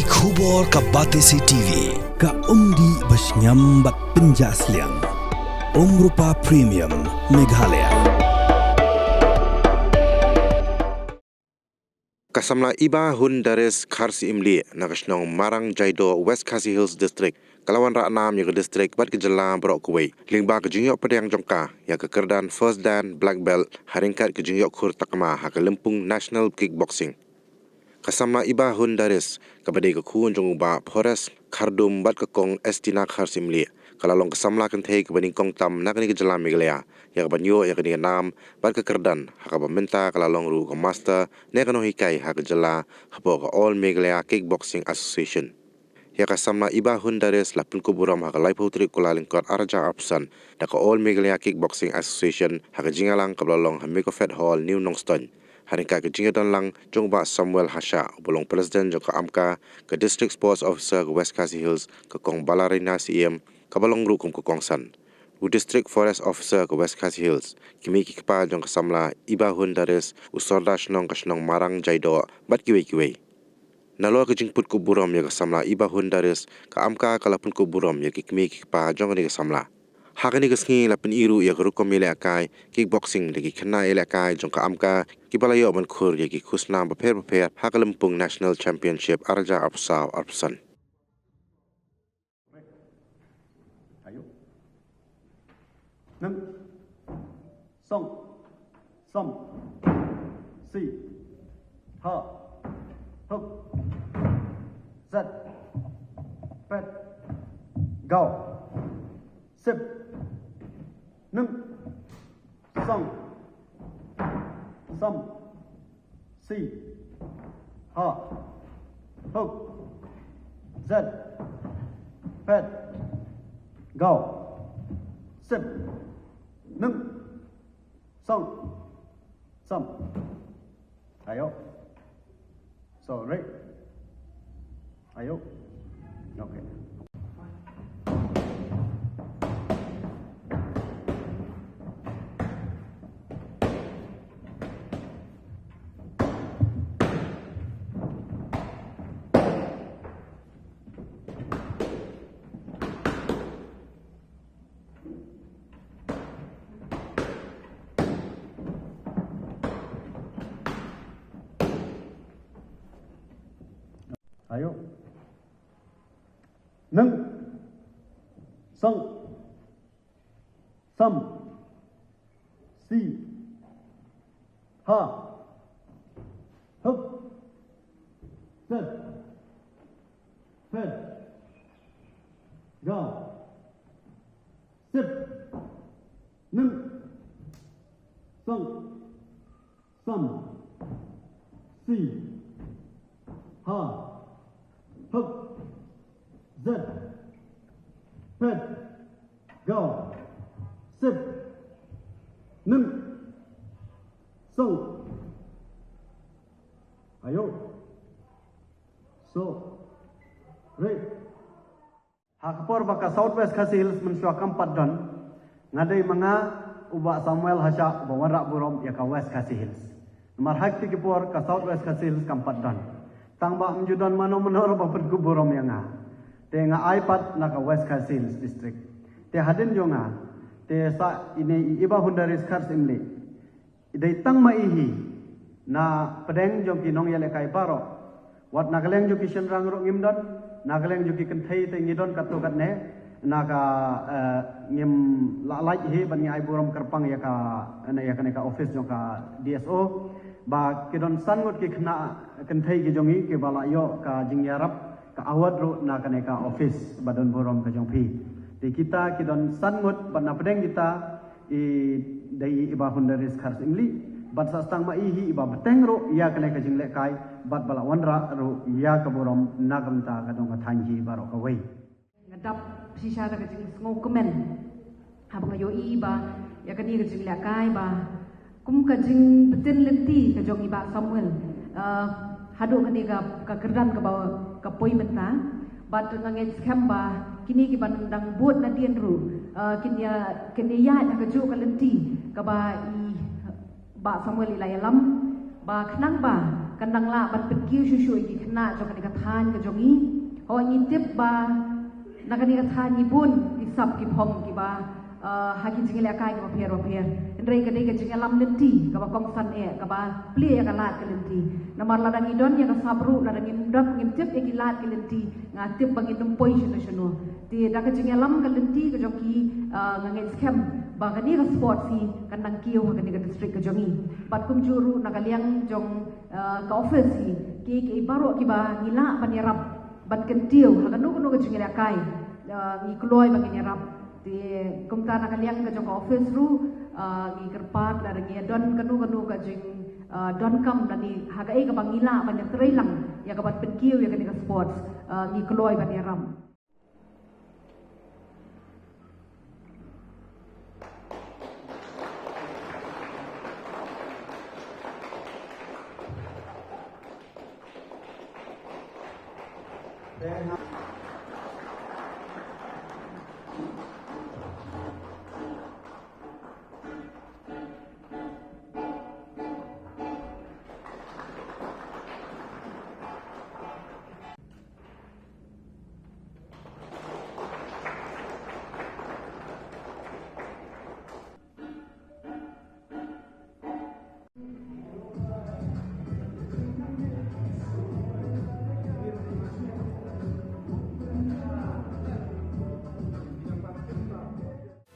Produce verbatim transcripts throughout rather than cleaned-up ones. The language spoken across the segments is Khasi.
Khubor ka Batesi T V, ka umdih ba shngiam bad pynjah sliang. Umrupa Premium, Meghalaya. Ka samla Iba Hundaris Kharsi Imli na ka shnong Marang Jaido, West Khasi Hills District, ka la wanrah nam ïa ka district bad ka jylla baroh kawei lyngba ka jingïoh pdiang jong ka ïa ka kyrdan First Dan Black Belt ha ryngkat ka jingïoh khur takma ha ka lympung National Kickboxing. Ka samla Iba Hundaris, kaba dei ka khun jong u Bah Forest Khardum bad ka Kong Estina Kharsi Imli, ka la long ka samla kynthei kaba nyngkong tam na kane ka jylla Meghalaya ïa kaban ïoh ïa kane ka nam bad ka kyrdan, ha kaba mynta ka la long ruh ka master ne ka nonghikai ha ka jylla hapoh ka All Meghalaya Kickboxing Association. Ïa ka samla Iba Hundaris la pynkup burom ha ka laiphew tarik Kyllalyngkot arhajar arphew san da ka All Meghalaya Kickboxing Association ha ka jingïalang kaba la long ha Micofed Hall, New Nongstoiñ, ha ryngkat ka jingïadon lang jong u Bah Samuel Hashah, uba long president jong ka AMCA, ka District Sports Officer ka West Khasi Hills ka Kong Balarina Syiem, kaba long ruh kum ka kongsan, u District Forest Officer ka West Khasi Hills, ki kmie ki kpa jong ka samla Iba Hundaris, u Sordar Shnong ka shnong Marang Jaido bad kiwei kiwei. Nalor ka jingpynkup burom ïa ka samla Iba Hundaris, ka AMCA ka la pynkup burom ïa ki kmie ki kpa jong kane ka samla. Ha kane ka sngi la pyni ruh ïa ka rukom ïalehkai kickboxing da ki khynnah ïalehkai jong ka AMCA, kiba la ïoh ban khur ïa ki khusnam bapher bapher ha ka lympung National Championship arhajar arphew saw arphew san. Ayo. Nym. Song. Som. Si. Ha. Huk. Zat. Pet. Gau. Sip. Nym. Song. Som. Si. Ha. Huk. Zat. Pet. Gau. Sip. Nym. Song. Som. Ayo. So, ready? Ayo. Okay. Ayo. Nym. Song. Som. Si. Ha. Huk. Zat. Pet. Gau. Sip. Nym. Song. Som. Si. Ha. Huk. Zat. Pet. Gau. Sip. Nym. Song. Ayo. So. Ready. Ha ka por ba ka South West Khasi Hills mynshuwa kam pat don, nga dei ma nga u Bah Samuel Hashah uba wanrah burom ïa ka West Khasi Hills. Namar ha kti ki por ka South West Khasi Hills kam pat don. Tang ba ym ju don mano mano ruh ba pynkup burom ïa nga. Te nga ai pat na ka West Khasi Hills District. Te hadien jong nga, te sa ine i Iba Hundaris Kharsi Imli, i dei tang ma i hi na pdeng jong ki nongïalehkai baroh. Wat na ka liang jong ki shynrang ruh ngim don, na ka liang jong ki kynthei te ngi don katto katne, na ka, eh, ngim lah lait hi ban ngi ai burom kyrpang ïa ka, na ïa kane ka office jong ka D S O. Ba ki don san ngut ki khynnah kynthei ki jong ngi kiba la ïoh ka jingïarap ka award ruh na kane ka office ba don burom ka jong phi. Te kita ki don san ngut bad na pdeng kita i dei i Iba Hundaris Kharsi Imli, bad sa tang ma i hi iba bteng ruh ïa kane ka jinglehkai, bad ba la wanrah ruh ïa ka burom na ka bynta ka dong ka thaiñ hi baroh kawei. Nga dap shisha da ka jingsngewkmen haba nga ïohi ba ïa kane ka jinglehkai ba kum ka jingbtin lynti ka jong i Bah Samuel, eh, haduh kane ka, ka kyrdan kaba ka poi mynta. Bad nga ngeit skhem ba kine kiban dang bud nadien ruh, eh, kin ïa, kin ïa ïaid ha kajuh ka lynti kaba i Bah Samuel i la ïalam, ba khnang ba Kan dang lah ban pynkiew shuh shuh ïa ki khynnah jong kane ka thaiñ ka jong ngi. Hooid, ngi tip ba na kane ka thaiñ ngi bun ki sap ki phong kiba, eh, ha ki jingïalehkai kiba pher ba pher. Hynrei ka dei ka jingïalam lynti kaba kongsan eh, kaba plie ïa ka lad ka lynti. Namar lada ngi don ïa ka sap ruh, lada ngim don, ngim tip ïa ki lad ki lynti, nga tip ba ngin ym poi shano shano. Te da ka jingïalam ka lynti ka jong ki, eh, nga ngeit skhem ba kane ka sports hi kan dang kiew ha kane ka district ka jong ngi. Bad kumjuh ruh na ka liang jong, eh, ka office hi, kiei kiei baroh kiba ngi lah ban ïarap ban kyntiew ha kano kano ka jingïalehkai, eh, ngi kloi ba ngin ïarap. Te kumta na ka liang ka jong ka office ruh, eh, ngi kyrpad lada ngi don kano kano ka jing, eh, donkam lane ha kaei kaba ngi lah ban ïatrei lang ïa ka ban pynkiew ïa kane ka sports, eh, ngi kloi ban ïarap.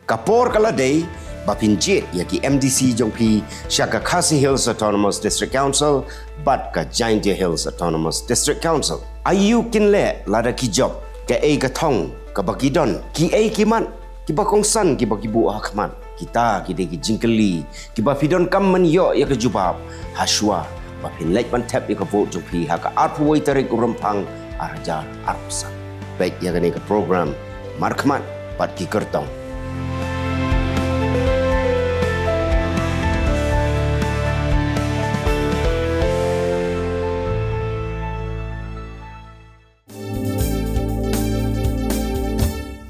Ka por ka la dei ba phin jied ïa ki M D C jong phi sha ka Khasi Hills Autonomous District Council bad ka Jaintia Hills Autonomous District Council. Aïu kin leh lada ki jop kaei ka thong kaba ki don, kiei ki mat kiba kongsan kiba ki buh ha khmat? Kita ki dei ki jingkylli kiba phi donkam ban ïoh ïa ka jubab ha shuwa ba phin leit ban thep ïa ka vote jong phi ha ka arphew wei tarik u Rymphang ar hajar arphew san. Peit ïa kane ka program markhmat bad ki kyrtong.